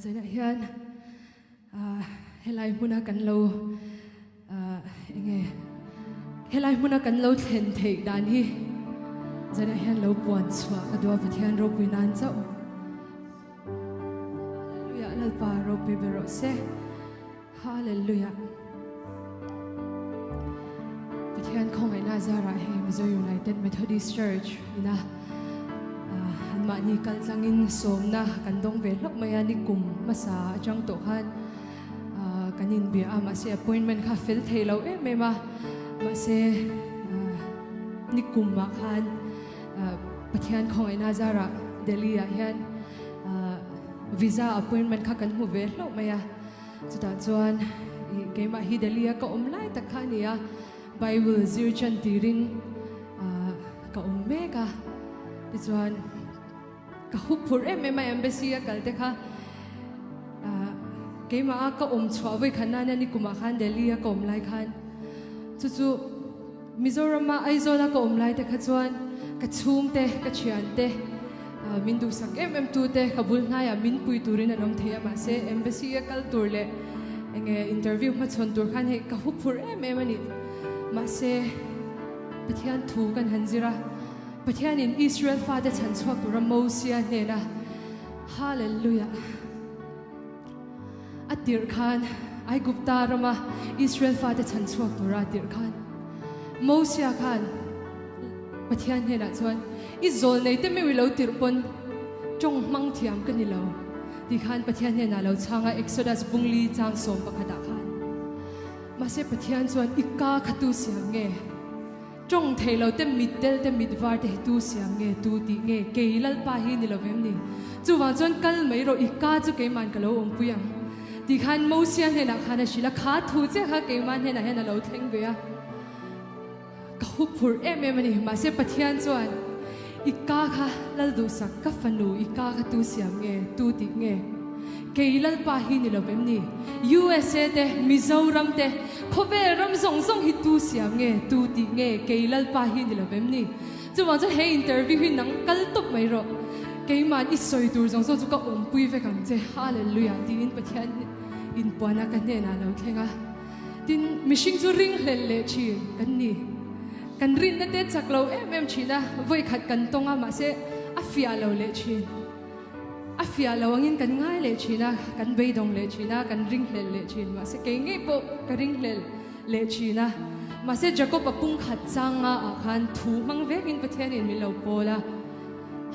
Zanah hian helai hmuna kan lo enge helai hmuna kan lo thlen theih dan hi zanah hian lo puan chhuah ka duh a Pathian ropui nan chauh. Hallelujah Lalpa ropui ber rawh se. Hallelujah. Pathian khawngaihna zarah hei Mizo United Methodist Church ina an mahni kal tlangin sawmna kan dawng ve hlauh mai a ni kum hmasa atang tawh khan kan inbia a mahse appointment kha fel thei lo em em a mahse ni kumah khan Pathian khawngaihna zarah Delhi ah hian visa appointment kha kan hmu ve hlauh mai a. Chutah chuan ih keimah hi Delhi a ka awm lai tak kha a ni a, Bible zir chan tirin ah ka awm mek a, tichuan ka hup phurh em em a embassy a kal te kha ah keimah a ka awm chhuah vawi khat nana ni kumah khan Delhi a ka awm lai khan chu chu Mizorama Aizawl a ka awm lai te kha chuan ka chhungte ka thiante min duhsak em em tu te ka bul hnaiah min pui turin an awm thei a mahse embassy a kal tur leh enge interview hmachhawn tur khan hei ka hu phur em em a ni mahse Pathian thu kan han zir a Pathianin Israel fate chhan chhuak tura Mosia hnena Hallelujah. A tirh khan Aigupta rama Israel fate chhan chhuak tura a tirh khan Mosia khan Pathian hnenah chuan, I zawl nei te meuh i lo tirh pawn tawng hmang thiam ka ni lo tih khan Pathian hnenah lo chhang a, Exodus bungli chang sawm pakhatah khan. Mahse Pathian chuan, I ka kha tu siam nge? Tawng thei lo te mit del te mit var te hi tu siam nge tu tih nge kei Lalpa hi ni lo vem ni? Chuvang chuan kal mai rawh i ka chu keiman ka lo awmpui ang tih khan Mosia hnenah khan a hrilh a, kha thu chiah kha keimah hnenah hian a lo thleng ve a, ka hup phur em em a ni. Mahse Pathian chuan i ka kha Lal duhsak ka fanu i ka kha tu siam nge tu tih nge? Kei Lalpa hi ni lo vem ni? USA te, Mizoram te, khawvel ram zawng zawng hi tu siam nge, tu tih nge kei Lalpa hi ni lo vem ni? Chuvang chuan he interview hi nang kal tawp mai rawh. Keima'n i sawi tur zawng zawng chu ka awmpui vek ang che. Hallelujah tiin Pathian inpuana ka hnenah a lo thleng a. Tin, mihring chu ringhlel leh thin kan ni. Kan rinna te chak lo em em thin a, vawikhat kan tawng a, mahse a fiah lo leh thin. A fiah lo angin kan ngai leh thin a, kan beidawng leh thin a, kan ringhlel leh thin. Mahse kei ngei pawh ka ringhlel leh thin a. Mahse Jacob-a pungkhat changa ah khan thu hmang vekin Pathianin min lo pawl a.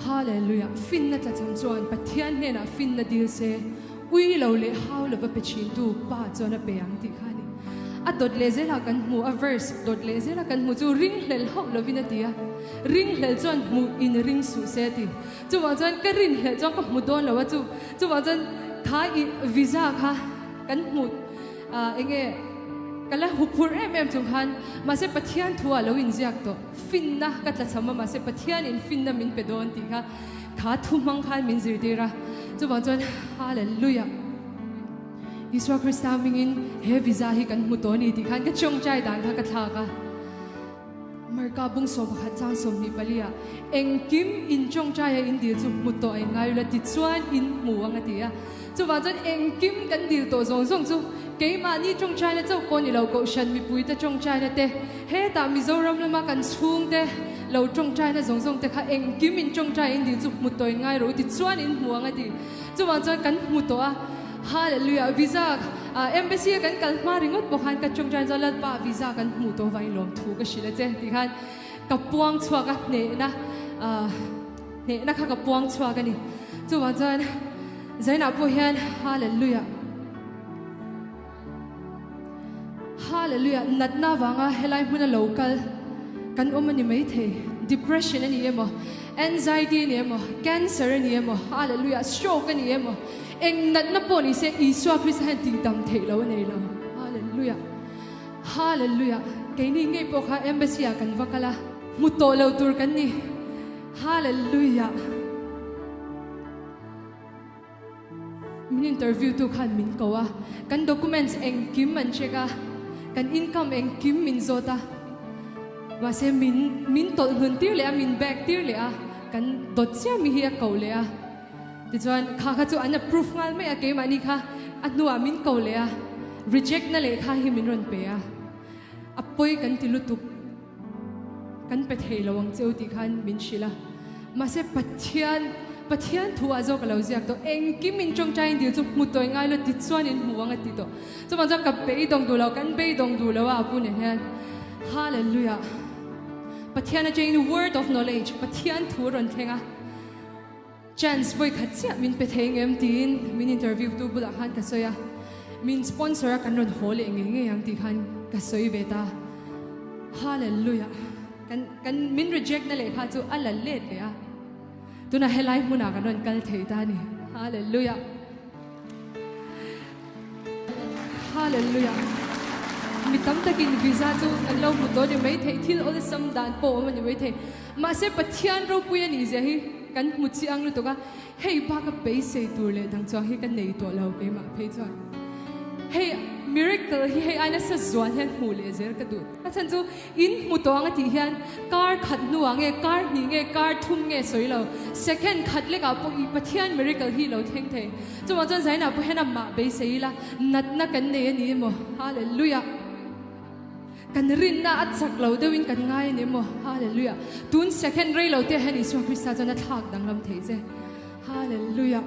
Hallelujah! Finna tlachham chuan Pathian hnenah finna dil se, ui lo leh hau lova pe thintu Pa chuan a pe ang tih kha a ni. A dawt leh zelah kan hmu a, verse dawt leh zelah kan hmu chu ringhlel hauh lovin a ti a. Ringhlel chuan hmuh in ring suh se a ti. Chuvang chuan ka rinhlelh chuan ka hmu dawn lo a chu chuvang chuan kha i visa kha kan hmu ah enge ka la huphurh em em chung khan mahse Pathian thu ah lo inziak tawh finna ka tla cham a mahse Pathian in finna min pe dawn tih kha kha thu hmang khan min zirtir a chuvang chuan Hallelujah Isua Krista hmingin he visa hi kan hmu tawh a ni tih khan ka tawngtai dan kha ka thlak a. Marka bung 11 chang 24 ah, Engkim in tawngtaia in dil chu hmu tawh ai ngai ula tichuan in hmu ang a ti a. Chuvang chuan engkim kan dil tawh zawng zawng chu keimahni tawngtaina chauh pawh ni lo, Kohhran mipuite tawngtaina te, hetah Mizoram lama kan chhungte lo tawngtaina zawng zawng te kha engkim in tawngtaia in dil chu hmu tawh in ngai rawh u tichuan in hmu ang a ti. Chuvang chuan kan hmu tawh a. Hallelujah! Visa Embassy a kan kal hma ringawt pawh khan ka tawngtai chuan Lalpa visa kan hmuh tawh avangin lawmthu ka hrilh a che tih khan ka puang chhuak a, hnehna hnehna kha ka puang chhuak a ni. Chuvang chuan Zainah pawh hian Hallelujah! Hallelujah! Natna avanga helai hmuna lo kal kan awm a ni maithei. Depression a ni emaw, anxiety a ni emaw, cancer a ni emaw, Hallelujah! Stroke a ni emaw, eng natna pawh ni se Isua Krista hian tihdam theih lo a nei lo. Hallelujah! Hallelujah! Keini ngei pawh kha embassy ah kan va kal a, hmu tawh lo tur kan ni. Hallelujah! Min interview tu khan min ko a, kan documents engkim an check a, kan income engkim min zawt a, mahse min min tawlh hnun tir leh a, min back tir leh a, kan dawt chiah mi hi a ko leh a. Tichuan kha kha chu an approve nghal mai a, keimahni kha a hnuah min ko leh a, reject na lehkha hi min rawn pe a, a pawi kan ti lutuk, kan pe thei lo ang cheu tih khan min hrilh a. Mahse Pathian, Pathian thu ah zawk a lo ziak tawh, engkim in tawngtai in dil chu hmu tawi ngai lo tichuan in hmu ang a ti tawh. Chuvang chuan ka beidawng duh lo, kan beidawng duh lo a apu nen hian. Hallelujah! Pathian atangin word of knowledge, Pathian thu a rawn thleng a. Chance vawi khat chiah min pe thei ngem tiin min interview tu bulah khan ka sawi a, min sponsor a kan rawn haw leh ngei ngei ang tih khan ka sawi ve ta. Hallelujah! Kan kan min reject na lehkha chu a la let leh a, tunah helai hmunah kan rawn kal thei ta a ni. Hallelujah! Hallelujah! Mi tam takin visa chu kan lo hmu tawh a ni maithei, thil awlsam dan pawh awm a ni maithei. Mahse Pathian ropui a nih zia hi kan hmu chiang lutuk a, hei baka beisei tur leh dang chuang hi ka nei tawh lo keimah phei chuan. Hei miracle hi hei ai nasa zual hian hmuh leh zel ka duh. A chhan chu In hmu tawh ang a tih hian kar khat hnuah nge kar hnih nge kar thum nge sawi lo, second khat lekah pawh i Pathian miracle hi lo thleng thei. Chuvang chuan Zainah pawh hian amah beisei ila natna kan nei a ni emaw? Hallelujah! Kan rinna a chak lo deuhin kan ngai a ni emaw? Hallelujah! Tun second rei lo te hian Isua Krista chuan a thlak danglam thei che. Hallelujah!